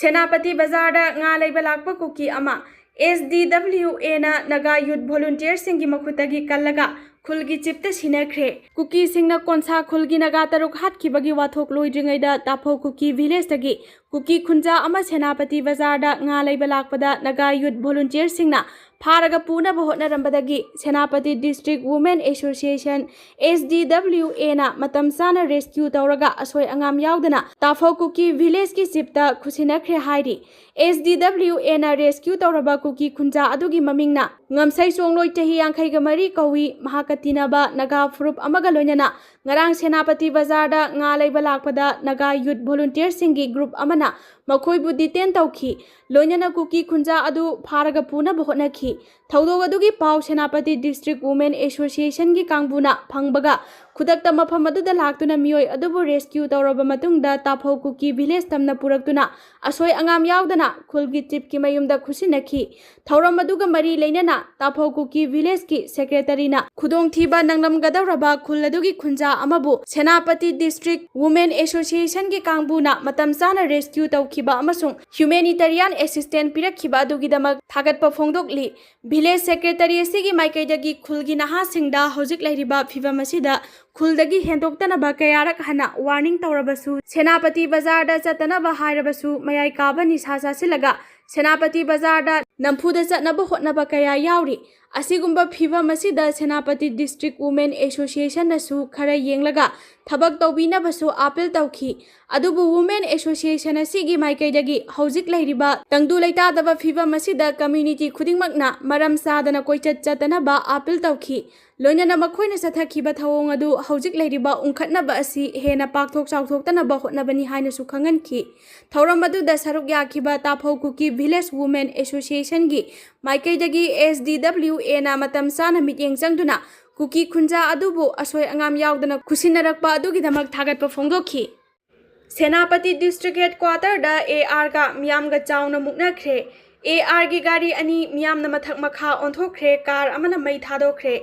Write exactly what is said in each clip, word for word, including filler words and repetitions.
ꯁꯦꯅꯥꯄꯇꯤ ꯕꯖꯥꯔꯗ ꯉꯥ ꯂꯩꯕ ꯂꯥꯛꯄ ꯀꯨꯀꯤ ꯑꯃ ꯑꯦꯁ ꯗꯤ ꯗꯕ꯭ꯂꯤꯎ ꯑꯦꯅ ꯅꯥꯒꯥ ꯌꯨꯠ ꯚꯣꯂꯨꯟꯇꯤꯌꯔꯁꯤꯡꯒꯤ ꯃꯈꯨꯠꯇꯒꯤ ꯀꯜꯂꯒ ꯈꯨꯜꯒꯤ ꯆꯤꯞꯇ ꯁꯤꯟꯅꯈ꯭ꯔꯦ꯫ ꯀꯨꯀꯤꯁꯤꯡꯅ ꯀꯣꯟꯁꯥ ꯈꯨꯜꯒꯤ ꯅꯥꯒꯥ ꯇꯔꯨꯛ ꯍꯥꯠꯈꯤꯕꯒꯤ ꯋꯥꯊꯣꯛ ꯂꯣꯏꯗ꯭ꯔꯤꯉꯩꯗ ꯇꯥꯐꯧ ꯀꯨꯀꯤ ꯚꯤꯂꯦꯖꯇꯒꯤ ꯀꯨꯀꯤ ꯈꯨꯟꯖꯥ ꯑꯃ ꯁꯦꯅꯥꯄꯇꯤ ꯕꯖꯥꯔꯗ ꯉꯥ ꯂꯩꯕ ꯂꯥꯛꯄꯗ ꯅꯥꯒꯥ ꯌꯨꯠ ꯚꯣꯂꯨꯟꯇꯤꯌꯔꯁꯤꯡꯅ ꯐꯥꯔꯒ ꯄꯨꯅꯕ ꯍꯣꯠꯅꯔꯝꯕꯗꯒꯤ Senapati district women association, S D W ꯑꯦꯅ ꯃꯇꯝ ꯆꯥꯅ ꯔꯦꯁꯀ꯭ꯌꯨ ꯇꯧꯔꯒ ꯑꯁꯣꯏ ꯑꯉꯥꯝ ꯌꯥꯎꯗꯅ ꯇꯥꯐꯧ ꯀꯨꯀꯤ ꯚꯤꯂꯦꯖꯀꯤ ꯆꯤꯞꯇ ꯈꯨꯠꯁꯤꯟꯅꯈ꯭ꯔꯦ ꯍꯥꯏꯔꯤ꯫ ꯑꯦꯁ ꯗꯤ ꯗꯕ꯭ꯂꯤꯎ ꯑꯦꯅ ꯔꯦꯁꯀ꯭ꯌꯨ ꯇꯧꯔꯕ ꯀꯨꯀꯤ ꯈꯨꯟꯖꯥ ꯑꯗꯨꯒꯤ ꯃꯃꯤꯡꯅ ꯉꯝꯁꯩ ꯆꯣꯡꯂꯣꯏ, ꯆꯍꯤ ꯌꯥꯡꯈꯩꯒ ꯃꯔꯤ ꯀꯧꯏ꯫ ꯃꯍꯥꯛꯀ ꯇꯤꯟꯅꯕ ꯅꯥꯒꯥ ꯐꯨꯔꯨꯞ ꯑꯃꯒ ꯂꯣꯏꯅꯅ ꯉꯔꯥꯡ ꯁꯦꯅꯥꯄꯇꯤ ꯕꯖꯥꯔꯗ ꯉꯥ ꯂꯩꯕ ꯂꯥꯛꯄꯗ ꯅꯥꯒꯥ ꯌꯨꯠ ꯚꯣꯂꯨꯟꯇꯤꯌꯔꯁꯤꯡꯒꯤ ꯒ꯭ꯔꯨꯞ ꯑꯃꯅ ꯃꯈꯣꯏꯕꯨ ꯗꯤꯇꯦꯟ ꯇꯧꯈꯤ꯫ ꯂꯣꯏꯅꯅ ꯀꯨꯀꯤ ꯈꯨꯟꯖꯥ ꯑꯗꯨ ꯐꯥꯔꯒ ꯄꯨꯅꯕ ꯍꯣꯠꯅꯈꯤ꯫ ꯊꯧꯗꯣꯛ ꯑꯗꯨꯒꯤ ꯄꯥꯎ ꯁꯦꯅꯥꯄꯇꯤ ꯗꯤꯁꯇ꯭ꯔꯤꯛ ꯋꯨꯃꯦꯟ ꯑꯦꯁꯣꯁꯤꯌꯦꯁꯟꯒꯤ ꯀꯥꯡꯕꯨꯅ ꯐꯪꯕꯒ ꯈꯨꯗꯛꯇ ꯃꯐꯝ ꯑꯗꯨꯗ ꯂꯥꯛꯇꯨꯅ ꯃꯤꯑꯣꯏ ꯑꯗꯨꯕꯨ ꯔꯦꯁꯀ꯭ꯌꯨ ꯇꯧꯔꯕ ꯃꯇꯨꯡꯗ ꯇꯥꯐꯧ ꯀꯨꯀꯤ ꯚꯤꯂꯦꯖ ꯇꯝꯅ ꯄꯨꯔꯛꯇꯨꯅ ꯑꯁꯣꯏ ꯑꯉꯥꯝ ꯌꯥꯎꯗꯅ ꯈꯨꯜꯒꯤ ꯆꯤꯞꯀꯤ ꯃꯌꯨꯝꯗ ꯈꯨꯠꯁꯤꯟꯅꯈꯤ꯫ ꯊꯧꯔꯝ ꯑꯗꯨꯒ ꯃꯔꯤ ꯂꯩꯅꯅ ꯇꯥꯐꯧ ꯀꯨꯀꯤ ꯚꯤꯂꯦꯖꯀꯤ ꯁꯦꯀ꯭ꯔꯦꯇꯔꯤꯅ ꯈꯨꯗꯣꯡꯊꯤꯕ ꯅꯪꯂꯝꯒꯗꯧꯔꯕ ꯈꯨꯜ ꯑꯗꯨꯒꯤ ꯈꯨꯟꯖꯥ ꯑꯃꯕꯨ ꯁꯦꯅꯥꯄꯇꯤ ꯗꯤꯁꯇ꯭ꯔꯤꯛ ꯋꯨꯃꯦꯟ ꯑꯦꯁꯣꯁꯤꯌꯦꯁꯟꯒꯤ ꯀꯥꯡꯕꯨꯅ ꯃꯇꯝ ꯆꯥꯅ ꯔꯦꯁꯀ꯭ꯌꯨ ꯇꯧꯈꯤꯕ ꯑꯃꯁꯨꯡ ꯍ꯭ꯌꯨꯃꯦꯅꯤꯇꯔꯤꯌꯥꯟ ꯑꯦꯁꯤꯁꯇꯦꯟ ꯄꯤꯔꯛꯈꯤꯕ ꯑꯗꯨꯒꯤꯗꯃꯛ ꯊꯥꯒꯠꯄ ꯐꯣꯡꯗꯣꯛꯂꯤ꯫ ꯚꯤꯂꯦꯖ ꯁꯦꯀ꯭ꯔꯦꯇꯔꯤ ꯑꯁꯤꯒꯤ ꯃꯥꯏꯀꯩꯗꯒꯤ ꯈꯨꯜꯒꯤ ꯅꯍꯥꯁꯤꯡꯗ ꯍꯧꯖꯤꯛ ꯂꯩꯔꯤꯕ ꯐꯤꯚꯝ ꯑꯁꯤꯗ ꯈꯨꯜꯗꯒꯤ ꯍꯦꯟꯗꯣꯛꯇꯅꯕ ꯀꯌꯥꯔꯛ ꯍꯟꯅ ꯋꯥꯔꯅꯤꯡ ꯇꯧꯔꯕꯁꯨ, ꯁꯦꯅꯥꯄꯇꯤ ꯕꯖꯥꯔꯗ ꯆꯠꯇꯅꯕ ꯍꯥꯏꯔꯕꯁꯨ, ꯃꯌꯥꯏ ꯀꯥꯕ ꯅꯤꯁꯥ ꯆꯥꯁꯤꯜꯂꯒ ꯁꯦꯅꯥꯄꯇꯤ ꯕꯖꯥꯔꯗ ꯅꯝꯐꯨꯗ ꯆꯠꯅꯕ ꯍꯣꯠꯅꯕ ꯀꯌꯥ ꯌꯥꯎꯔꯤ꯫ ꯑꯁꯤꯒꯨꯝꯕ ꯐꯤꯚꯝ ꯑꯁꯤꯗ ꯁꯦꯅꯥꯄꯇꯤ ꯗꯤꯁꯇ꯭ꯔꯤꯛ ꯋꯨꯃꯦꯟ ꯑꯦꯁꯣꯁꯤꯌꯦꯁꯟꯅꯁꯨ ꯈꯔ ꯌꯦꯡꯂꯒ ꯊꯕꯛ ꯇꯧꯕꯤꯅꯕꯁꯨ ꯑꯥꯄꯤꯜ ꯇꯧꯈꯤ꯫ ꯑꯗꯨꯕꯨ ꯋꯨꯃꯦꯟ ꯑꯦꯁꯣꯁꯤꯌꯦꯁꯟ ꯑꯁꯤꯒꯤ ꯃꯥꯏꯀꯩꯗꯒꯤ ꯍꯧꯖꯤꯛ ꯂꯩꯔꯤꯕ ꯇꯪꯗꯨ ꯂꯩꯇꯥꯗꯕ ꯐꯤꯚꯝ ꯑꯁꯤꯗ ꯀꯝꯃ꯭ꯌꯨꯅꯤꯇꯤ ꯈꯨꯗꯤꯡꯃꯛꯅ ꯃꯔꯝ ꯆꯥꯗꯅ ꯀꯣꯏꯆꯠ ꯆꯠꯇꯅꯕ ꯑꯥꯄꯤꯜ ꯇꯧꯈꯤ꯫ ꯂꯣꯏꯅꯅ ꯃꯈꯣꯏꯅ ꯆꯠꯊꯈꯤꯕ ꯊꯧꯑꯣꯡ ꯑꯗꯨ ꯍꯧꯖꯤꯛ ꯂꯩꯔꯤꯕ ꯎꯪꯈꯠꯅꯕ ꯑꯁꯤ ꯍꯦꯟꯅ ꯄꯥꯛꯊꯣꯛ ꯆꯥꯎꯊꯣꯛꯇꯅꯕ ꯍꯣꯠꯅꯕꯅꯤ ꯍꯥꯏꯅꯁꯨ ꯈꯪꯍꯟꯈꯤ꯫ ꯊꯧꯔꯝ ꯑꯗꯨꯗ ꯁꯔꯨꯛ ꯌꯥꯈꯤꯕ ꯇꯥꯐꯧ ꯀꯨꯀꯤ ꯚꯤꯂꯦꯖ ꯋꯨꯃꯦꯟ ꯑꯦꯁꯣꯁꯤꯌꯦꯁꯟꯒꯤ ꯃꯥꯏꯀꯩꯗꯒꯤ ꯑꯦꯁ ꯗꯤ ꯗꯕ꯭ꯂꯤꯎ ꯑꯦꯅ ꯃꯇꯝ ꯆꯥꯅ ꯃꯤꯠꯌꯦꯡ ꯆꯪꯗꯨꯅ ꯀꯨꯀꯤ ꯈꯨꯟꯖꯥ ꯑꯗꯨꯕꯨ ꯑꯁꯣꯏ ꯑꯉꯥꯝ ꯌꯥꯎꯗꯅ ꯈꯨꯠꯁꯤꯟꯅꯔꯛꯄ ꯑꯗꯨꯒꯤꯗꯃꯛ ꯊꯥꯒꯠꯄ ꯐꯣꯡꯗꯣꯛꯈꯤ꯫ ꯁꯦꯅꯥꯄꯇꯤ ꯗꯤꯁꯇ꯭ꯔꯤꯛ ꯍꯦꯗꯀ꯭ꯋꯥꯇꯔꯗ ꯑꯦ ꯑꯥꯔꯒ ꯃꯤꯌꯥꯝꯒ ꯆꯥꯎꯅ ꯃꯨꯛꯅꯈ꯭ꯔꯦ꯫ ꯑꯦ ꯑꯥꯔꯒꯤ ꯒꯥꯔꯤ ꯑꯅꯤ ꯃꯤꯌꯥꯝꯅ ꯃꯊꯛ ꯃꯈꯥ ꯑꯣꯟꯊꯣꯛꯈ꯭ꯔꯦ, ꯀꯥꯔ ꯑꯃꯅ ꯃꯩ ꯊꯥꯗꯣꯛꯈ꯭ꯔꯦ꯫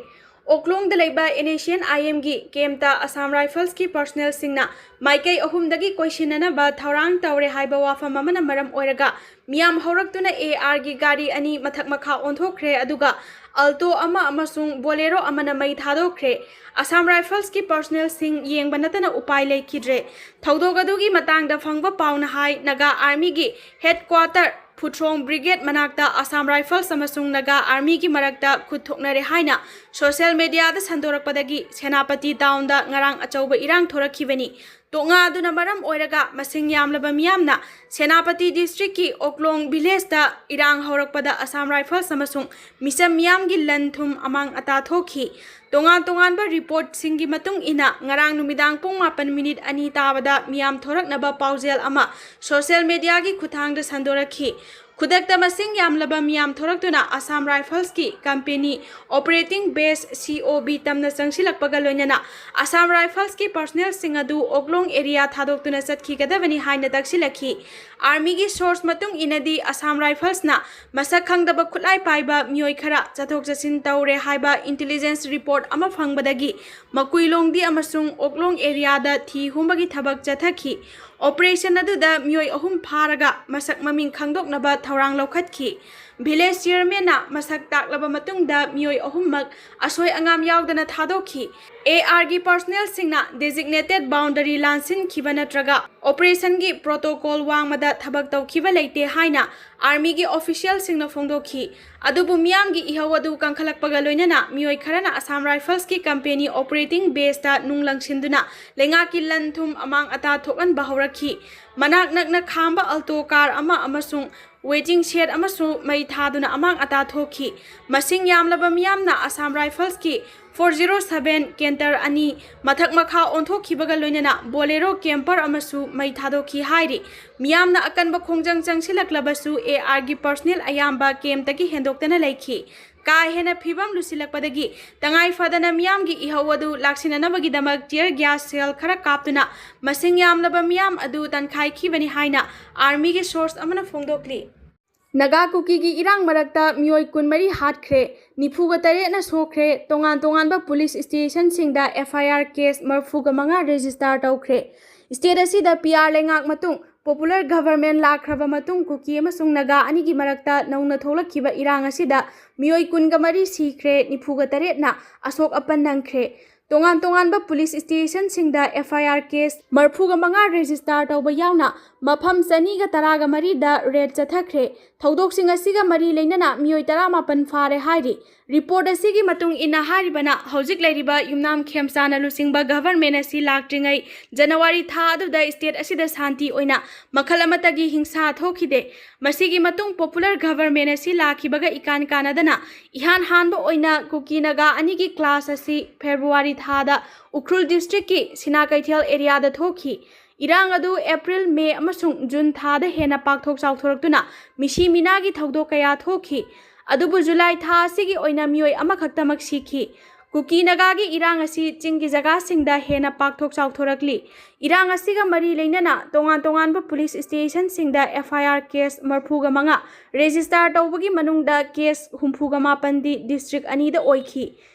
ꯑꯣꯛꯂꯣꯡꯗ ꯂꯩꯕ NSCN-IMꯒꯤ campꯇ Assam Riflesꯀꯤ personnelꯁꯤꯡꯅ ꯃꯥꯏꯀꯩ ꯑꯍꯨꯝꯗꯒꯤ ꯀꯣꯏꯁꯤꯟꯅꯅꯕ ꯊꯧꯔꯥꯡ ꯇꯧꯔꯦ ꯍꯥꯏꯕ ꯋꯥꯐꯝ ꯑꯃꯅ ꯃꯔꯝ ꯑꯣꯏꯔꯒ ꯃꯤꯌꯥꯝ ꯍꯧꯔꯛꯇꯨꯅ ARꯒꯤ ꯒꯥꯔꯤ ꯑꯅꯤ ꯃꯊꯛ ꯃꯈꯥ ꯑꯣꯟꯊꯣꯛꯈ꯭ꯔꯦ, ꯑꯗꯨꯒ Alto ꯑꯃ ꯑꯃꯁꯨꯡ Bolero ꯑꯃꯅ ꯃꯩ ꯊꯥꯗꯣꯛꯈ꯭ꯔꯦ꯫ Assam Riflesꯀꯤ personnelꯁꯤꯡ ꯌꯦꯡꯕ ꯅꯠꯇꯅ ꯎꯄꯥꯏ ꯂꯩꯈꯤꯗ꯭ꯔꯦ꯫ ꯊꯧꯗꯣꯛ ꯑꯗꯨꯒꯤ ꯃꯇꯥꯡꯗ ꯐꯪꯕ ꯄꯥꯎꯅ ꯍꯥꯏ, Naga Armyꯒꯤ headquarter ꯐꯨꯠꯊ꯭ꯔꯣꯡ brigade ꯃꯅꯥꯛꯇ Assam Rifles ꯑꯃꯁꯨꯡ Naga Armyꯒꯤ ꯃꯔꯛꯇ ꯈꯨꯠ ꯊꯣꯛꯅꯔꯦ ꯍꯥꯏꯅ social mediaꯗ ꯁꯟꯗꯣꯔꯛꯄꯗꯒꯤ ꯁꯦꯅꯥꯄꯇꯤ townꯗ ꯉꯔꯥꯡ ꯑꯆꯧꯕ ꯏꯔꯥꯡ ꯊꯣꯔꯛꯈꯤꯕꯅꯤ꯫ ꯇꯣꯉꯥꯗꯨꯅ ꯃꯔꯝ ꯑꯣꯏꯔꯒ ꯃꯁꯤꯡ ꯌꯥꯝꯂꯕ ꯃꯤꯌꯥꯝꯅ ꯁꯦꯅꯥꯄꯇꯤ districtꯀꯤ ꯑꯣꯛꯂꯣꯡ villageꯇ ꯏꯔꯥꯡ ꯍꯧꯔꯛꯄꯗ Assam Rifles ꯑꯃꯁꯨꯡ ꯃꯤꯆꯝ ꯃꯤꯌꯥꯝꯒꯤ ꯂꯟ ꯊꯨꯝ ꯑꯃꯥꯡ ꯑꯇꯥ ꯊꯣꯛꯈꯤ꯫ ꯇꯣꯉꯥꯟ ꯇꯣꯉꯥꯟꯕ reportꯁꯤꯡꯒꯤ ꯃꯇꯨꯡ ꯏꯟꯅ, ꯉꯔꯥꯡ ꯅꯨꯃꯤꯗꯥꯡ ꯄꯨꯡ ꯃꯥꯄꯟ minute ꯑꯅꯤ ꯇꯥꯕꯗ ꯃꯤꯌꯥꯝ ꯊꯣꯔꯛꯅꯕ ꯄꯥꯎꯖꯦꯜ ꯑꯃ social mediaꯒꯤ ꯈꯨꯠꯊꯥꯡꯗ ꯁꯟꯗꯣꯔꯛꯈꯤ꯫ ꯈꯨꯗꯛꯇ ꯃꯁꯤꯡ ꯌꯥꯝꯂꯕ ꯃꯤꯌꯥꯝ ꯊꯣꯔꯛꯇꯨꯅ Assam Riflesꯀꯤ company operating base, COB, ꯇꯝꯅ ꯆꯪꯁꯤꯜꯂꯛꯄꯒ ꯂꯣꯏꯅꯅ Assam Riflesꯀꯤ personnelꯁꯤꯡ ꯑꯗꯨ ꯑꯣꯛꯂꯣꯡ area ꯊꯥꯗꯣꯛꯇꯨꯅ ꯆꯠꯈꯤꯒꯗꯕꯅꯤ ꯍꯥꯏꯅ ꯇꯛꯁꯤꯜꯂꯛꯈꯤ꯫ Armyꯒꯤ source ꯃꯇꯨꯡ ꯏꯟꯅꯗꯤ, Assam Riflesꯅ ꯃꯁꯛ ꯈꯪꯗꯕ ꯈꯨꯠꯂꯥꯏ ꯄꯥꯏꯕ ꯃꯤꯑꯣꯏ ꯈꯔ ꯆꯠꯊꯣꯛ ꯆꯠꯁꯤꯟ ꯇꯧꯔꯦ ꯍꯥꯏꯕ intelligence report ꯑꯃ ꯐꯪꯕꯗꯒꯤ ꯃꯀꯨꯏꯂꯣꯡꯗꯤ ꯑꯃꯁꯨꯡ ꯑꯣꯛꯂꯣꯡ areaꯗ ꯊꯤ ꯍꯨꯝꯕꯒꯤ ꯊꯕꯛ ꯆꯠꯊꯈꯤ꯫ Operation ꯑꯗꯨꯗ ꯃꯤꯑꯣꯏ ꯑꯍꯨꯝ ꯐꯥꯔꯒ ꯃꯁꯛ ꯃꯃꯤꯡ ꯈꯪꯗꯣꯛꯅꯕ ꯊꯧꯔꯥꯡ ꯂꯧꯈꯠꯈꯤ꯫ Village chairmanꯅ ꯃꯁꯛ ꯇꯥꯛꯂꯕ ꯃꯇꯨꯡꯗ ꯃꯤꯑꯣꯏ ꯑꯍꯨꯝꯃꯛ ꯑꯁꯣꯏ ꯑꯉꯥꯝ ꯌꯥꯎꯗꯅ ꯊꯥꯗꯣꯛꯈꯤ꯫ ARꯒꯤ personnelꯁꯤꯡꯅ designated boundary ꯂꯥꯟꯁꯤꯟꯈꯤꯕ ꯅꯠꯇ꯭ꯔꯒ operationꯒꯤ protocol ꯋꯥꯡꯃꯗ ꯊꯕꯛ ꯇꯧꯈꯤꯕ ꯂꯩꯇꯦ ꯍꯥꯏꯅ Armyꯒꯤ officialꯁꯤꯡꯅ ꯐꯣꯡꯗꯣꯛꯈꯤ꯫ ꯑꯗꯨꯕꯨ ꯃꯤꯌꯥꯝꯒꯤ ꯏꯍꯧ ꯑꯗꯨ ꯀꯟꯈꯠꯂꯛꯄꯒ ꯂꯣꯏꯅꯅ ꯃꯤꯑꯣꯏ ꯈꯔꯅ Assam Riflesꯀꯤ company operating baseꯇ ꯅꯨꯡ ꯂꯪꯁꯤꯟꯗꯨꯅ ꯂꯩꯉꯥꯛꯀꯤ ꯂꯟ ꯊꯨꯝ ꯑꯃꯥꯡ ꯑꯇꯥ ꯊꯣꯛꯍꯟꯕ ꯍꯧꯔꯛꯈꯤ꯫ ꯃꯅꯥꯛ ꯅꯛꯅ ꯈꯥꯝꯕ Alto car ꯑꯃ ꯑꯃꯁꯨꯡ waiting shed ꯑꯃꯁꯨ ꯃꯩ ꯊꯥꯗꯨꯅ ꯑꯃꯥꯡ ꯑꯇꯥ ꯊꯣꯛꯈꯤ꯫ ꯃꯁꯤꯡ ꯌꯥꯝꯂꯕ ꯃꯤꯌꯥꯝꯅ Assam Riflesꯀꯤ four zero seven Canter ꯑꯅꯤ ꯃꯊꯛ ꯃꯈꯥ ꯑꯣꯟꯊꯣꯛꯈꯤꯕꯒ ꯂꯣꯏꯅꯅ Bolero camper ꯑꯃꯁꯨ ꯃꯩ ꯊꯥꯗꯣꯛꯈꯤ ꯍꯥꯏꯔꯤ꯫ ꯃꯤꯌꯥꯝꯅ ꯑꯀꯟꯕ ꯈꯣꯡꯖꯪ ꯆꯪꯁꯤꯜꯂꯛꯂꯕꯁꯨ ARꯒꯤ personnel ꯑꯌꯥꯝꯕ campꯇꯒꯤ ꯍꯦꯟꯗꯣꯛꯇꯅ ꯂꯩꯈꯤ꯫ ꯀꯥ ꯍꯦꯟꯅ ꯐꯤꯕꯝ ꯂꯨꯁꯤꯜꯂꯛꯄꯗꯒꯤ ꯇꯉꯥꯏ ꯐꯗꯅ ꯃꯤꯌꯥꯝꯒꯤ ꯏꯍꯧ ꯑꯗꯨ ꯂꯥꯛꯁꯤꯟꯅꯅꯕꯒꯤꯗꯃꯛ tear gas shell ꯈꯔ ꯀꯥꯞꯇꯨꯅ ꯃꯁꯤꯡ ꯌꯥꯝꯂꯕ ꯃꯤꯌꯥꯝ ꯑꯗꯨ ꯇꯟꯈꯥꯏꯈꯤꯕꯅꯤ ꯍꯥꯏꯅ Armyꯒꯤ source ꯑꯃꯅ ꯐꯣꯡꯗꯣꯛꯂꯤ꯫ ꯅꯥꯒꯥ ꯀꯨꯀꯤꯒꯤ ꯏꯔꯥꯡ ꯃꯔꯛꯇ ꯃꯤꯑꯣꯏ ꯀꯨꯟꯃꯔꯤ ꯍꯥꯠꯈ꯭ꯔꯦ, ꯅꯤꯐꯨꯒ ꯇꯔꯦꯠꯅ ꯁꯣꯛꯈ꯭ꯔꯦ, ꯇꯣꯉꯥꯟ ꯇꯣꯉꯥꯟꯕ ꯄꯨꯂꯤꯁ ꯁ꯭ꯇꯦꯁꯟꯁꯤꯡꯗ ꯑꯦꯐ ꯑꯥꯏ ꯑꯥꯔ ꯀꯦꯁ ꯃꯔꯤꯐꯨꯒ ꯃꯉꯥ ꯔꯦꯖꯤꯁꯇꯥꯔ ꯇꯧꯈ꯭ꯔꯦ꯫ ꯁ꯭ꯇꯦꯠ ꯑꯁꯤꯗ ꯄꯤ ꯑꯥꯔ ꯂꯩꯉꯥꯛ ꯃꯇꯨꯡ ꯄꯣꯄꯨꯂꯔ ꯒꯚꯔꯟꯃꯦꯟ ꯂꯥꯛꯈ꯭ꯔꯕ ꯃꯇꯨꯡ ꯀꯨꯀꯤ ꯑꯃꯁꯨꯡ ꯅꯥꯒꯥ ꯑꯅꯤꯒꯤ ꯃꯔꯛꯇ ꯅꯧꯅ ꯊꯣꯛꯂꯛꯈꯤꯕ ꯏꯔꯥꯡ ꯑꯁꯤꯗ ꯃꯤꯑꯣꯏ ꯀꯨꯟꯒ ꯃꯔꯤ ꯁꯤꯈ꯭ꯔꯦ, ꯅꯤꯐꯨꯒ ꯇꯔꯦꯠꯅ ꯑꯁꯣꯛ ꯑꯄꯟ ꯅꯪꯈ꯭ꯔꯦ꯫ ꯇꯣꯉꯥꯟ ꯇꯣꯉꯥꯟꯕ ꯄꯨꯂꯤꯁ ꯁ꯭ꯇꯦꯁꯟꯁꯤꯡꯗ ꯑꯦꯐ ꯑꯥꯏ ꯑꯥꯔ ꯀꯦꯁ ꯃꯔꯤꯐꯨꯒ ꯃꯉꯥ ꯔꯦꯖꯤꯁꯇꯥꯔ ꯇꯧꯕ ꯌꯥꯎꯅ ꯃꯐꯝ ꯆꯅꯤꯒ ꯇꯔꯥꯒ ꯃꯔꯤꯗ ꯔꯦꯗ ꯆꯠꯊꯈ꯭ꯔꯦ꯫ ꯊꯧꯗꯣꯛꯁꯤꯡ ꯑꯁꯤꯒ ꯃꯔꯤ ꯂꯩꯅꯅ ꯃꯤꯑꯣꯏ ꯇꯔꯥꯃꯥꯄꯟ ꯐꯥꯔꯦ ꯍꯥꯏꯔꯤ꯫ ꯔꯤꯄꯣꯔꯠ ꯑꯁꯤꯒꯤ ꯃꯇꯨꯡ ꯏꯟꯅ ꯍꯥꯏꯔꯤꯕꯅ ꯍꯧꯖꯤꯛ ꯂꯩꯔꯤꯕ ꯌꯨꯝꯅꯥꯝ ꯈꯦꯝꯆꯥꯅ ꯂꯨꯆꯤꯡꯕ ꯒꯚꯔꯟꯃꯦꯟ ꯑꯁꯤ ꯂꯥꯛꯇ꯭ꯔꯤꯉꯩ ꯖꯅꯋꯥꯔꯤ ꯊꯥ ꯑꯗꯨꯗ ꯁ꯭ꯇꯦꯠ ꯑꯁꯤꯗ ꯁꯥꯟꯇꯤ ꯑꯣꯏꯅ ꯃꯈꯜ ꯑꯃꯠꯇꯒꯤ ꯍꯤꯡꯁꯥ ꯊꯣꯛꯈꯤꯗꯦ꯫ ꯃꯁꯤꯒꯤ ꯃꯇꯨꯡ ꯄꯣꯄꯨꯂꯔ ꯒꯚꯔꯟꯃꯦꯟ ꯑꯁꯤ ꯂꯥꯛꯈꯤꯕꯒ ꯏꯀꯥꯟ ꯀꯥꯟꯅꯗꯅ ꯏꯍꯥꯟ ꯍꯥꯟꯕ ꯑꯣꯏꯅ ꯀꯨꯀꯤ ꯅꯥꯒꯥ ꯑꯅꯤꯒꯤ ꯀ꯭ꯂꯥꯁ ꯑꯁꯤ ꯐꯦꯕ꯭ꯔꯨꯋꯥꯔꯤ ꯊꯥꯗ ꯎꯈ꯭ꯔꯨꯜ ꯗꯤꯁꯇ꯭ꯔꯤꯛꯀꯤ ꯁꯤꯅꯥ ꯀꯩꯊꯦꯜ ꯑꯦꯔꯤꯌꯥꯗ ꯊꯣꯛꯈꯤ꯫ ꯏꯔꯥꯡ ꯑꯗꯨ ꯑꯦꯄ꯭ꯔꯤꯜ, ꯃꯦ ꯑꯃꯁꯨꯡ ꯖꯨꯟ ꯊꯥꯗ ꯍꯦꯟꯅ ꯄꯥꯛꯊꯣꯛ ꯆꯥꯎꯊꯣꯔꯛꯇꯨꯅ ꯃꯤꯁꯤ ꯃꯤꯅꯥꯒꯤ ꯊꯧꯗꯣꯛ ꯀꯌꯥ ꯊꯣꯛꯈꯤ꯫ ꯑꯗꯨꯕꯨ ꯖꯨꯂꯥꯏ ꯊꯥ ꯑꯁꯤꯒꯤ ꯑꯣꯏꯅ ꯃꯤꯑꯣꯏ ꯑꯃꯈꯛꯇꯃꯛ ꯁꯤꯈꯤ꯫ ꯀꯨꯀꯤ ꯅꯥꯒꯥꯒꯤ ꯏꯔꯥꯡ ꯑꯁꯤ ꯆꯤꯡꯒꯤ ꯖꯒꯥꯁꯤꯡꯗ ꯍꯦꯟꯅ ꯄꯥꯛꯊꯣꯛ ꯆꯥꯎꯊꯣꯔꯛꯂꯤ꯫ ꯏꯔꯥꯡ ꯑꯁꯤꯒ ꯃꯔꯤ ꯂꯩꯅꯅ ꯇꯣꯉꯥꯟ ꯇꯣꯉꯥꯟꯕ ꯄꯨꯂꯤꯁ ꯁ꯭ꯇꯦꯁꯟꯁꯤꯡꯗ ꯑꯦꯐ ꯑꯥꯏ ꯑꯥꯔ ꯀꯦꯁ ꯃꯔꯤꯐꯨꯒ ꯃꯉꯥ ꯔꯦꯖꯤꯁꯇꯥꯔ ꯇꯧꯕꯒꯤ ꯃꯅꯨꯡꯗ ꯀꯦꯁ ꯍꯨꯝꯐꯨꯒ ꯃꯥꯄꯟꯗꯤ ꯗꯤꯁꯇ꯭ꯔꯤꯛ ꯑꯅꯤꯗ ꯑꯣꯏꯈꯤ꯫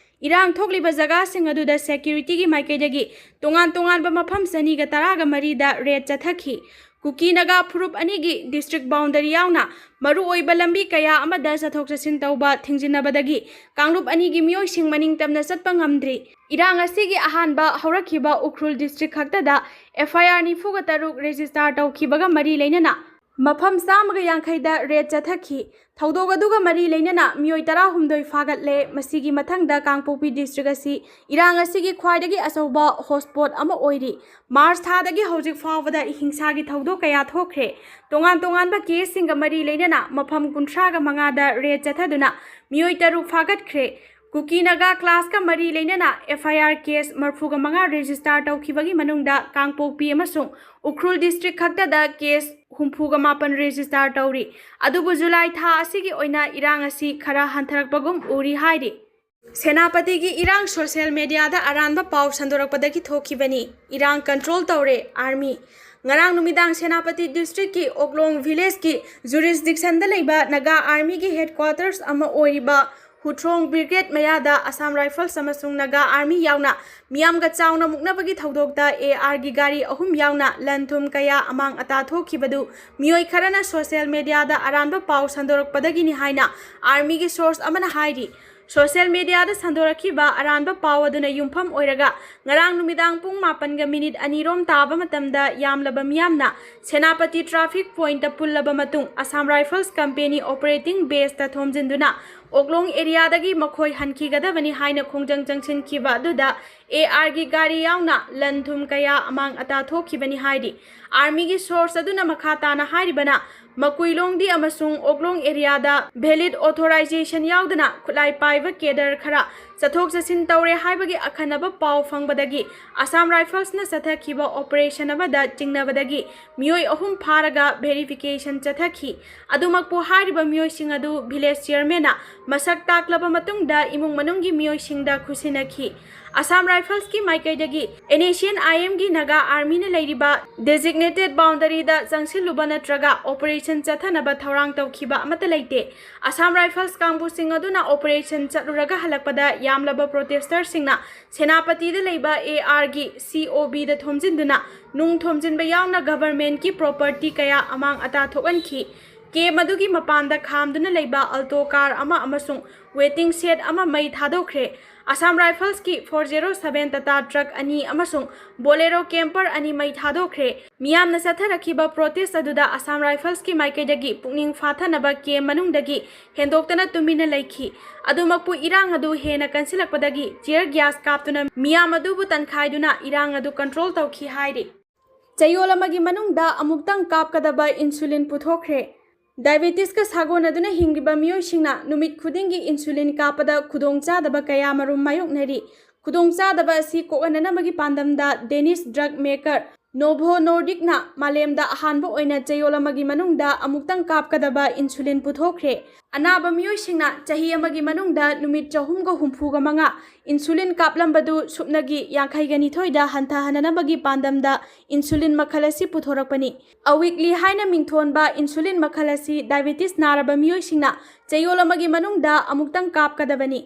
ꯏꯔꯥꯡ ꯊꯣꯛꯂꯤꯕ ꯖꯒꯥꯁꯤꯡ ꯑꯗꯨꯗ ꯁꯦꯀ꯭ꯌꯨꯔꯤꯇꯤꯒꯤ ꯃꯥꯏꯀꯩꯗꯒꯤ ꯇꯣꯉꯥꯟ ꯇꯣꯉꯥꯟꯕ ꯃꯐꯝ ꯆꯅꯤꯒ ꯇꯔꯥꯒ ꯃꯔꯤꯗ ꯔꯦꯗ ꯆꯠꯊꯈꯤ꯫ ꯀꯨꯀꯤ ꯅꯥꯒꯥ ꯐꯨꯔꯨꯞ ꯑꯅꯤꯒꯤ ꯗꯤꯁꯇ꯭ꯔꯤꯛ ꯕꯥꯎꯟꯗꯔꯤ ꯌꯥꯎꯅ ꯃꯔꯨꯑꯣꯏꯕ ꯂꯝꯕꯤ ꯀꯌꯥ ꯑꯃꯗ ꯆꯠꯊꯣꯛ ꯆꯠꯁꯤꯟ ꯇꯧꯕ ꯊꯤꯡꯖꯤꯟꯅꯕꯗꯒꯤ ꯀꯥꯡꯂꯨꯞ ꯑꯅꯤꯒꯤ ꯃꯤꯑꯣꯏꯁꯤꯡ ꯃꯅꯤꯡ ꯇꯝꯅ ꯆꯠꯄ ꯉꯝꯗ꯭ꯔꯤ꯫ ꯏꯔꯥꯡ ꯑꯁꯤꯒꯤ ꯑꯍꯥꯟꯕ ꯍꯧꯔꯛꯈꯤꯕ ꯎꯈ꯭ꯔꯨꯜ ꯗꯤꯁꯇ꯭ꯔꯤꯛ ꯈꯛꯇꯗ ꯑꯦꯐ ꯑꯥꯏ ꯑꯥꯔ ꯅꯤꯐꯨꯒ ꯇꯔꯨꯛ ꯔꯦꯖꯤꯁꯇꯥꯔ ꯇꯧꯈꯤꯕꯒ ꯃꯔꯤ ꯂꯩꯅꯅ ꯃꯐꯝ ꯆꯥꯝꯃꯒ ꯌꯥꯡꯈꯩꯗ ꯔꯦꯗ ꯆꯠꯊꯈꯤ꯫ ꯊꯧꯗꯣꯛ ꯑꯗꯨꯒ ꯃꯔꯤ ꯂꯩꯅꯅ ꯃꯤꯑꯣꯏ ꯇꯔꯥꯍꯨꯝꯗꯣꯏ ꯐꯥꯒꯠꯂꯦ꯫ ꯃꯁꯤꯒꯤ ꯃꯊꯪꯗ ꯀꯥꯡꯄꯣꯛꯄꯤ ꯗꯤꯁꯇ꯭ꯔꯤꯛ ꯑꯁꯤ ꯏꯔꯥꯡ ꯑꯁꯤꯒꯤ ꯈ꯭ꯋꯥꯏꯗꯒꯤ ꯑꯆꯧꯕ ꯍꯣꯠꯁ꯭ꯄꯣꯠ ꯑꯃ ꯑꯣꯏꯔꯤ꯫ ꯃꯥꯔꯆ ꯊꯥꯗꯒꯤ ꯍꯧꯖꯤꯛ ꯐꯥꯎꯕꯗ ꯍꯤꯡꯁꯥꯒꯤ ꯊꯧꯗꯣꯛ ꯀꯌꯥ ꯊꯣꯛꯈ꯭ꯔꯦ꯫ ꯇꯣꯉꯥꯟ ꯇꯣꯉꯥꯟꯕ ꯀꯦꯁꯁꯤꯡꯒ ꯃꯔꯤ ꯂꯩꯅꯅ ꯃꯐꯝ ꯀꯨꯟꯊ꯭ꯔꯥꯒ ꯃꯉꯥꯗ ꯔꯦꯗ ꯆꯠꯊꯗꯨꯅ ꯃꯤꯑꯣꯏ ꯇꯔꯨꯛ ꯐꯥꯒꯠꯈ꯭ꯔꯦ꯫ ꯀꯨꯀꯤ ꯅꯥꯒꯥ ꯀ꯭ꯂꯥꯁꯀ ꯃꯔꯤ ꯂꯩꯅꯅ ꯑꯦꯐ ꯑꯥꯏ ꯑꯥꯔ ꯀꯦꯁ ꯃꯔꯤꯐꯨꯒ ꯃꯉꯥ ꯔꯦꯖꯤꯁꯇꯥꯔ ꯇꯧꯈꯤꯕꯒꯤ ꯃꯅꯨꯡꯗ ꯀꯥꯡꯄꯣꯛꯄꯤ ꯑꯃꯁꯨꯡ ꯎꯈ꯭ꯔꯨꯜ ꯗꯤꯁꯇ꯭ꯔꯤꯛ ꯈꯛꯇꯗ ꯀꯦꯁ ꯍꯨꯝꯐꯨꯒ ꯃꯥꯄꯟ ꯔꯦꯖꯤꯁꯇꯥꯔ ꯇꯧꯔꯤ꯫ ꯑꯗꯨꯕꯨ ꯖꯨꯂꯥꯏ ꯊꯥ ꯑꯁꯤꯒꯤ ꯑꯣꯏꯅ ꯏꯔꯥꯡ ꯑꯁꯤ ꯈꯔ ꯍꯟꯊꯔꯛꯄꯒꯨꯝ ꯎꯔꯤ ꯍꯥꯏꯔꯤ꯫ ꯁꯦꯅꯥꯄꯇꯤꯒꯤ ꯏꯔꯥꯡ ꯁꯣꯁꯤꯌꯦꯜ ꯃꯦꯗꯤꯌꯥꯗ ꯑꯔꯥꯟꯕ ꯄꯥꯎ ꯁꯟꯗꯣꯔꯛꯄꯗꯒꯤ ꯊꯣꯛꯈꯤꯕꯅꯤ꯫ ꯏꯔꯥꯡ ꯀꯟꯇ꯭ꯔꯣꯜ ꯇꯧꯔꯦ ꯑꯥꯔꯃꯤ꯫ ꯉꯔꯥꯡ ꯅꯨꯃꯤꯗꯥꯡ ꯁꯦꯅꯥꯄꯇꯤ district ꯀꯤ ꯑꯣꯛꯂꯣꯡ village ꯀꯤ jurisdiction ꯗ ꯂꯩꯕ ꯅꯥꯒꯥ Army ꯒꯤ headquarters ꯑꯃ ꯑꯣꯏꯔꯤꯕ ꯍꯨꯊ꯭ꯔꯣꯡ brigade ꯃꯌꯥꯗ Assam Rifles ꯑꯃꯁꯨꯡ ꯅꯥꯒꯥ Army ꯌꯥꯎꯅ ꯃꯤꯌꯥꯝꯒ ꯆꯥꯎꯅ ꯃꯨꯛꯅꯕꯒꯤ ꯊꯧꯗꯣꯛꯇ AR ꯒꯤ ꯒꯥꯔꯤ ꯑꯍꯨꯝ ꯌꯥꯎꯅ ꯂꯟ ꯊꯨꯝ ꯀꯌꯥ ꯑꯃꯥꯡ ꯑꯇꯥ ꯊꯣꯛꯈꯤꯕꯗꯨ ꯃꯤꯑꯣꯏ ꯈꯔꯅ social media ꯗ ꯑꯔꯥꯟꯕ ꯄꯥꯎ ꯁꯟꯗꯣꯔꯛꯄꯗꯒꯤꯅꯤ ꯍꯥꯏꯅ Army ꯒꯤ source ꯑꯃꯅ ꯍꯥꯏꯔꯤ꯫ Social media ꯗ ꯁꯟꯗꯣꯔꯛꯈꯤꯕ ꯑꯔꯥꯟꯕ ꯄꯥꯎ ꯑꯗꯨꯅ ꯌꯨꯝꯐꯝ ꯑꯣꯏꯔꯒ ꯉꯔꯥꯡ ꯅꯨꯃꯤꯗꯥꯡ ꯄꯨꯡ ꯃꯥꯄꯟꯒ minute ꯑꯅꯤ ꯔꯣꯝ ꯇꯥꯕ ꯃꯇꯝꯗ ꯌꯥꯝꯂꯕ ꯃꯤꯌꯥꯝꯅ ꯁꯦꯅꯥꯄꯇꯤ traffic point ꯇ ꯄꯨꯜꯂꯕ ꯃꯇꯨꯡ Assam Rifles company operating base ꯇ ꯊꯣꯝꯖꯤꯟꯗꯨꯅ ꯑꯣꯛꯂꯣꯡ area ꯗꯒꯤ ꯃꯈꯣꯏ ꯍꯟꯈꯤꯒꯗꯕꯅꯤ ꯍꯥꯏꯅ ꯈꯣꯡꯖꯪ ꯆꯪꯁꯤꯟꯈꯤꯕ ꯑꯗꯨꯗ AR ꯒꯤ ꯒꯥꯔꯤ ꯌꯥꯎꯅ ꯂꯟ ꯊꯨꯝ ꯀꯌꯥ ꯑꯃꯥꯡ ꯑꯇꯥ ꯊꯣꯛꯈꯤꯕꯅꯤ ꯍꯥꯏꯔꯤ꯫ Army ꯒꯤ source ꯑꯗꯨꯅ ꯃꯈꯥ ꯇꯥꯅ ꯍꯥꯏꯔꯤꯕꯅ, ꯃꯀꯨꯏꯂꯣꯡꯗꯤ ꯑꯃꯁꯨꯡ ꯑꯣꯛꯂꯣꯡ area ꯗ valid authorization ꯌꯥꯎꯗꯅ ꯈꯨꯠꯂꯥꯏ ꯄꯥꯏꯕ cadre ꯈꯔ ꯆꯠꯊꯣꯛ ꯆꯠꯁꯤꯟ ꯇꯧꯔꯦ ꯍꯥꯏꯕꯒꯤ ꯑꯈꯟꯅꯕ ꯄꯥꯎ ꯐꯪꯕꯗꯒꯤ Assam Rifles ꯅ ꯆꯠꯊꯈꯤꯕ operation ꯑꯃꯗ ꯆꯤꯡꯅꯕꯗꯒꯤ ꯃꯤꯑꯣꯏ ꯑꯍꯨꯝ ꯐꯥꯔꯒ verification ꯆꯠꯊꯈꯤ꯫ ꯑꯗꯨꯃꯛꯄꯨ ꯍꯥꯏꯔꯤꯕ ꯃꯤꯑꯣꯏꯁꯤꯡ ꯑꯗꯨ village chairman ꯅ ꯃꯁꯛ ꯇꯥꯛꯂꯕ ꯃꯇꯨꯡꯗ ꯏꯃꯨꯡ ꯃꯅꯨꯡꯒꯤ ꯃꯤꯑꯣꯏꯁꯤꯡꯗ ꯈꯨꯠꯁꯤꯟꯅꯈꯤ꯫ Assam Rifles ꯀꯤ ꯃꯥꯏꯀꯩꯗꯒꯤ N S C N I M ꯒꯤ ꯅꯥꯒꯥ Army ꯅ ꯂꯩꯔꯤꯕ designated boundary ꯗ ꯆꯪꯁꯤꯜꯂꯨꯕ ꯅꯠꯇ꯭ꯔꯒ operation ꯆꯠꯊꯅꯕ ꯊꯧꯔꯥꯡ ꯇꯧꯈꯤꯕ ꯑꯃꯠꯇ ꯂꯩꯇꯦ꯫ Assam Rifles ꯀꯥꯡꯕꯨꯁꯤꯡ ꯑꯗꯨꯅ operation ꯆꯠꯂꯨꯔꯒ ꯍꯜꯂꯛꯄꯗ ꯌꯥꯝꯂꯕ protester ꯁꯤꯡꯅ ꯁꯦꯅꯥꯄꯇꯤꯗ ꯂꯩꯕ AR ꯒꯤ C O B ꯗ ꯊꯣꯝꯖꯤꯟꯗꯨꯅ ꯅꯨꯡ ꯊꯣꯝꯖꯤꯟꯕ ꯌꯥꯎꯅ government ꯀꯤ property ꯀꯌꯥ ꯑꯃꯥꯡ ꯑꯇꯥ ꯊꯣꯛꯍꯟꯈꯤ꯫ Camp ꯑꯗꯨꯒꯤ ꯃꯄꯥꯟꯗ ꯈꯥꯝꯗꯨꯅ ꯂꯩꯕ Alto car ꯑꯃ ꯑꯃꯁꯨꯡ waiting shed ꯑꯃ ꯃꯩ ꯊꯥꯗꯣꯛꯈ꯭ꯔꯦ꯫ Assam Rifles ꯀꯤ four zero seven Tata truck ꯑꯅꯤ ꯑꯃꯁꯨꯡ Bolero camper ꯑꯅꯤ ꯃꯩ ꯊꯥꯗꯣꯛꯈ꯭ꯔꯦ꯫ ꯃꯤꯌꯥꯝꯅ ꯆꯠꯊꯔꯛꯈꯤꯕ protest ꯑꯗꯨꯗ Assam Rifles ꯀꯤ ꯃꯥꯏꯀꯩꯗꯒꯤ ꯄꯨꯛꯅꯤꯡ ꯐꯥꯊꯅꯕ camp ꯃꯅꯨꯡꯗꯒꯤ ꯍꯦꯟꯗꯣꯛꯇꯅ ꯇꯨꯃꯤꯟꯅ ꯂꯩꯈꯤ꯫ ꯑꯗꯨꯃꯛꯄꯨ ꯏꯔꯥꯡ ꯑꯗꯨ ꯍꯦꯟꯅ ꯀꯟꯁꯤꯜꯂꯛꯄꯗꯒꯤ tear gas ꯀꯥꯞꯇꯨꯅ ꯃꯤꯌꯥꯝ ꯑꯗꯨꯕꯨ ꯇꯟꯈꯥꯏꯗꯨꯅ ꯏꯔꯥꯡ ꯑꯗꯨ control ꯇꯧꯈꯤ ꯍꯥꯏꯔꯤ꯫ ꯆꯌꯣꯜ ꯑꯃꯒꯤ ꯃꯅꯨꯡꯗ ꯑꯃꯨꯛꯇꯪ ꯀꯥꯞꯀꯗꯕ insulin ꯄꯨꯊꯣꯛꯈ꯭ꯔꯦ꯫ Diabetes ꯀ ꯁꯥꯒꯣꯟꯅꯗꯨꯅ ꯍꯤꯡꯂꯤꯕ ꯃꯤꯑꯣꯏꯁꯤꯡꯅ ꯅꯨꯃꯤꯠ ꯈꯨꯗꯤꯡꯒꯤ insulin ꯀꯥꯞꯄꯗ ꯈꯨꯗꯣꯡꯆꯥꯗꯕ ꯀꯌꯥ ꯃꯔꯨꯝ ꯃꯥꯌꯣꯛꯅꯔꯤ꯫ ꯈꯨꯗꯣꯡꯆꯥꯗꯕ ꯑꯁꯤ ꯀꯣꯛꯍꯟꯅꯅꯕꯒꯤ ꯄꯥꯟꯗꯝꯗ Danish drug maker Novo Nordiskꯅ ꯃꯥꯂꯦꯝꯗ ꯑꯍꯥꯟꯕ ꯑꯣꯏꯅ ꯆꯌꯣꯜ ꯑꯃꯒꯤ ꯃꯅꯨꯡꯗ ꯑꯃꯨꯛꯇꯪ ꯀꯥꯞꯀꯗꯕ insulin ꯄꯨꯊꯣꯛꯈ꯭ꯔꯦ꯫ ꯑꯅꯥꯕ ꯃꯤꯑꯣꯏꯁꯤꯡꯅ ꯆꯍꯤ ꯑꯃꯒꯤ ꯃꯅꯨꯡꯗ ꯅꯨꯃꯤꯠ ꯆꯍꯨꯝꯒ ꯍꯨꯝꯐꯨꯒ ꯃꯉꯥ insulin ꯀꯥꯞꯂꯝꯕꯗꯨ ꯁꯨꯞꯅꯒꯤ ꯌꯥꯡꯈꯩꯒ ꯅꯤꯊꯣꯏꯗ ꯍꯟꯊꯍꯟꯅꯅꯕꯒꯤ ꯄꯥꯟꯗꯝꯗ insulin ꯃꯈꯜ ꯑꯁꯤ ꯄꯨꯊꯣꯔꯛꯄꯅꯤ꯫ Awiqli ꯍꯥꯏꯅ ꯃꯤꯡꯊꯣꯟꯕ insulin ꯃꯈꯜ ꯑꯁꯤ diabetes ꯅꯥꯔꯕ ꯃꯤꯑꯣꯏꯁꯤꯡꯅ ꯆꯌꯣꯜ ꯑꯃꯒꯤ ꯃꯅꯨꯡꯗ ꯑꯃꯨꯛꯇꯪ ꯀꯥꯞꯀꯗꯕꯅꯤ꯫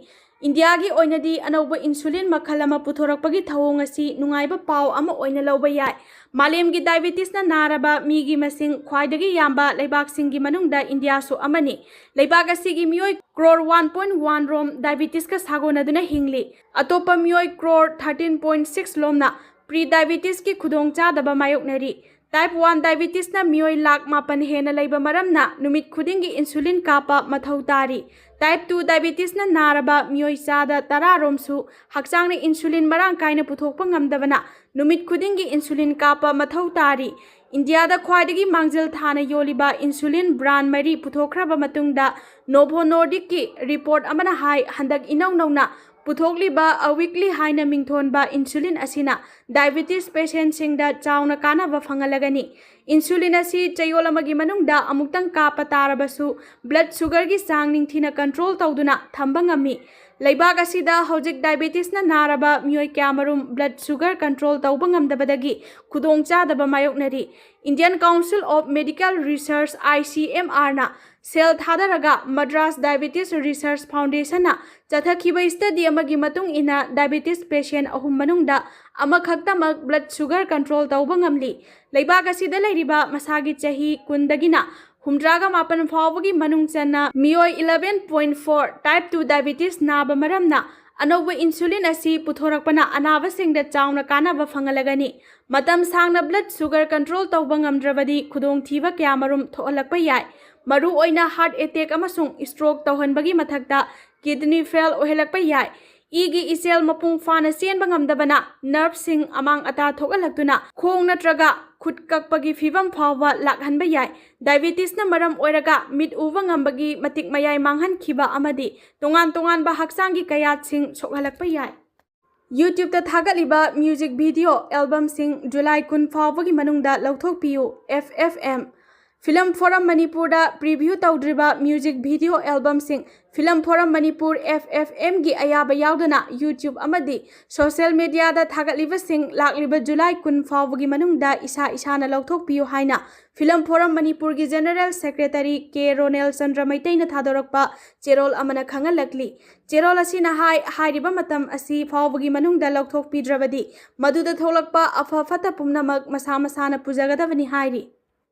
ꯏꯟꯗꯤꯌꯥꯒꯤ ꯑꯣꯏꯅꯗꯤ ꯑꯅꯧꯕ insulin ꯃꯈꯜ ꯑꯃ ꯄꯨꯊꯣꯔꯛꯄꯒꯤ ꯊꯧꯑꯣꯡ ꯑꯁꯤ ꯅꯨꯡꯉꯥꯏꯕ ꯄꯥꯎ ꯑꯃ ꯑꯣꯏꯅ ꯂꯧꯕ ꯌꯥꯏ꯫ ꯃꯥꯂꯦꯝꯒꯤ diabetesꯅ ꯅꯥꯔꯕ ꯃꯤꯒꯤ ꯃꯁꯤꯡ ꯈ꯭ꯋꯥꯏꯗꯒꯤ ꯌꯥꯝꯕ ꯂꯩꯕꯥꯛꯁꯤꯡꯒꯤ ꯃꯅꯨꯡꯗ ꯏꯟꯗꯤꯌꯥꯁꯨ ꯑꯃꯅꯤ꯫ ꯂꯩꯕꯥꯛ ꯑꯁꯤꯒꯤ ꯃꯤꯑꯣꯏ crore one point one ꯔꯣꯝ diabetesꯀ ꯁꯥꯒꯣꯟꯅꯗꯨꯅ ꯍꯤꯡꯂꯤ꯫ ꯑꯇꯣꯞꯄ ꯃꯤꯑꯣꯏ crore thirteen point six ꯂꯣꯝꯅ pre diabetesꯀꯤ ꯈꯨꯗꯣꯡꯆꯥꯗꯕ ꯃꯥꯌꯣꯛꯅꯔꯤ꯫ Type one diabetesꯅ ꯃꯤꯑꯣꯏ ꯂꯥꯈ ꯃꯥꯄꯟ ꯍꯦꯟꯅ ꯂꯩꯕ ꯃꯔꯝꯅ ꯅꯨꯃꯤꯠ ꯈꯨꯗꯤꯡꯒꯤ insulin ꯀꯥꯞꯄ ꯃꯊꯧ ꯇꯥꯔꯤ꯫ Type two diabetesꯅ ꯅꯥꯔꯕ ꯃꯤꯑꯣꯏ ꯆꯥꯗ ꯇꯔꯥ ꯔꯣꯝꯁꯨ ꯍꯛꯆꯥꯡꯅ insulin ꯃꯔꯥꯡ ꯀꯥꯏꯅ ꯄꯨꯊꯣꯛꯄ ꯉꯝꯗꯕꯅ ꯅꯨꯃꯤꯠ ꯈꯨꯗꯤꯡꯒꯤ insulin ꯀꯥꯞꯄ ꯃꯊꯧ ꯇꯥꯔꯤ꯫ ꯏꯟꯗꯤꯌꯥꯗ ꯈ꯭ꯋꯥꯏꯗꯒꯤ ꯃꯥꯡꯖꯤꯜ ꯊꯥꯅ ꯌꯣꯜꯂꯤꯕ insulin brand ꯃꯔꯤ ꯄꯨꯊꯣꯛꯈ꯭ꯔꯕ ꯃꯇꯨꯡꯗ Novo Nordiskꯀꯤ report ꯑꯃꯅ ꯍꯥꯏ, ꯍꯟꯗꯛ ꯏꯅꯧ ꯅꯧꯅ ꯄꯨꯊꯣꯛꯂꯤꯕ Awiqli ꯍꯥꯏꯅ ꯃꯤꯡꯊꯣꯟꯕ insulin ꯑꯁꯤꯅ diabetes patientꯁꯤꯡꯗ ꯆꯥꯎꯅ ꯀꯥꯟꯅꯕ ꯐꯪꯍꯜꯂꯒꯅꯤ꯫ Insulin ꯑꯁꯤ ꯆꯌꯣꯜ ꯑꯃꯒꯤ ꯃꯅꯨꯡꯗ ꯑꯃꯨꯛꯇꯪ ꯀꯥꯞꯄ ꯇꯥꯔꯕꯁꯨ blood sugarꯒꯤ ꯆꯥꯡ ꯅꯤꯡꯊꯤꯅ control ꯇꯧꯗꯨꯅ ꯊꯝꯕ ꯉꯝꯃꯤ꯫ ꯂꯩꯕꯥꯛ ꯑꯁꯤꯗ ꯍꯧꯖꯤꯛ diabetesꯅ ꯅꯥꯔꯕ ꯃꯤꯑꯣꯏ ꯀꯌꯥꯃꯔꯨꯝ blood sugar control ꯇꯧꯕ ꯉꯝꯗꯕꯗꯒꯤ ꯈꯨꯗꯣꯡꯆꯥꯗꯕ ꯃꯥꯌꯣꯛꯅꯔꯤ꯫ Indian Council of Medical Research, ICMRꯅ ꯁꯦꯜ ꯊꯥꯗꯔꯒ Madras Diabetes Research Foundationꯅ ꯆꯠꯊꯈꯤꯕ study ꯑꯃꯒꯤ ꯃꯇꯨꯡ ꯏꯟꯅ diabetes patient ꯑꯍꯨꯝ ꯃꯅꯨꯡꯗ ꯑꯃꯈꯛꯇꯃꯛ blood sugar control ꯇꯧꯕ ꯉꯝꯂꯤ꯫ ꯂꯩꯕꯥꯛ ꯑꯁꯤꯗ ꯂꯩꯔꯤꯕ ꯃꯁꯥꯒꯤ ꯆꯍꯤ ꯀꯨꯟꯗꯒꯤꯅ ꯍꯨꯝꯗ꯭ꯔꯥꯒ ꯃꯥꯄꯟ ꯐꯥꯎꯕꯒꯤ ꯃꯅꯨꯡ ꯆꯟꯅ ꯃꯤꯑꯣꯏ eleven point four type two diabetes ꯅꯥꯕ ꯃꯔꯝꯅ ꯑꯅꯧꯕ insulin ꯑꯁꯤ ꯄꯨꯊꯣꯔꯛꯄꯅ ꯑꯅꯥꯕꯁꯤꯡꯗ ꯆꯥꯎꯅ ꯀꯥꯟꯅꯕ ꯐꯪꯍꯜꯂꯒꯅꯤ꯫ ꯃꯇꯝ ꯁꯥꯡꯅ blood sugar control ꯇꯧꯕ ꯉꯝꯗ꯭ꯔꯕꯗꯤ ꯈꯨꯗꯣꯡꯊꯤꯕ ꯀꯌꯥꯃꯔꯨꯝ ꯊꯣꯛꯍꯜꯂꯛꯄ ꯌꯥꯏ꯫ ꯃꯔꯨꯑꯣꯏꯅ heart attack ꯑꯃꯁꯨꯡ stroke ꯇꯧꯍꯟꯕꯒꯤ ꯃꯊꯛꯇ kidney fail ꯑꯣꯏꯍꯜꯂꯛꯄ ꯌꯥꯏ꯫ ꯏꯒꯤ ꯏꯆꯦꯜ ꯃꯄꯨꯡ ꯐꯥꯅ ꯆꯦꯟꯕ ꯉꯝꯗꯕꯅ nerveꯁꯤꯡ ꯑꯃꯥꯡ ꯑꯇꯥ ꯊꯣꯛꯍꯜꯂꯛꯇꯨꯅ ꯈꯣꯡ ꯅꯠꯇ꯭ꯔꯒ ꯈꯨꯠ ꯀꯛꯄꯒꯤ ꯐꯤꯚꯝ ꯐꯥꯎꯕ ꯂꯥꯛꯍꯟꯕ ꯌꯥꯏ꯫ Diabetesꯅ ꯃꯔꯝ ꯑꯣꯏꯔꯒ ꯃꯤꯠ ꯎꯕ ꯉꯝꯕꯒꯤ ꯃꯇꯤꯛ ꯃꯌꯥꯏ ꯃꯥꯡꯍꯟꯈꯤꯕ ꯑꯃꯗꯤ ꯇꯣꯉꯥꯟ ꯇꯣꯉꯥꯟꯕ ꯍꯛꯆꯥꯡꯒꯤ ꯀꯌꯥꯠꯁꯤꯡ ꯁꯣꯛꯍꯜꯂꯛꯄ ꯌꯥꯏ꯫ YouTube-ꯇ ꯊꯥꯒꯠꯂꯤꯕ music video album-ꯁꯤꯡ July ꯀꯨꯟ ꯐꯥꯎꯕꯒꯤ ꯃꯅꯨꯡꯗ ꯂꯧꯊꯣꯛꯄꯤꯌꯨ꯫ F F M꯫ Film Forum ꯃꯅꯤꯄꯨꯔꯗ preview ꯇꯧꯗ꯭ꯔꯤꯕ music video album-ꯁꯤꯡ Film Forum Manipur, F F M-ꯒꯤ ꯑꯌꯥꯕ ꯌꯥꯎꯗꯅ YouTube ꯑꯃꯗꯤ social media-ꯗ ꯊꯥꯒꯠꯂꯤꯕꯁꯤꯡ ꯂꯥꯛꯂꯤꯕ July ꯀꯨꯟ ꯐꯥꯎꯕꯒꯤ ꯃꯅꯨꯡꯗ ꯏꯁꯥ ꯏꯁꯥꯅ ꯂꯧꯊꯣꯛꯄꯤꯌꯨ ꯍꯥꯏꯅ Film Forum ꯃꯅꯤꯄꯨꯔꯒꯤ General Secretary K Ronel Chandra ꯃꯩꯇꯩꯅ ꯊꯥꯗꯣꯔꯛꯄ ꯆꯦꯔꯣꯜ ꯑꯃꯅ ꯈꯪꯍꯜꯂꯛꯂꯤ꯫ ꯆꯦꯔꯣꯜ ꯑꯁꯤꯅ ꯍꯥꯏ, ꯍꯥꯏꯔꯤꯕ ꯃꯇꯝ ꯑꯁꯤ ꯐꯥꯎꯕꯒꯤ ꯃꯅꯨꯡꯗ ꯂꯧꯊꯣꯛꯄꯤꯗ꯭ꯔꯕꯗꯤ ꯃꯗꯨꯗ ꯊꯣꯛꯂꯛꯄ ꯑꯐ ꯐꯠꯇ ꯄꯨꯝꯅꯃꯛ ꯃꯁꯥ ꯃꯁꯥꯅ ꯄꯨꯖꯒꯗꯕꯅꯤ ꯍꯥꯏꯔꯤ꯫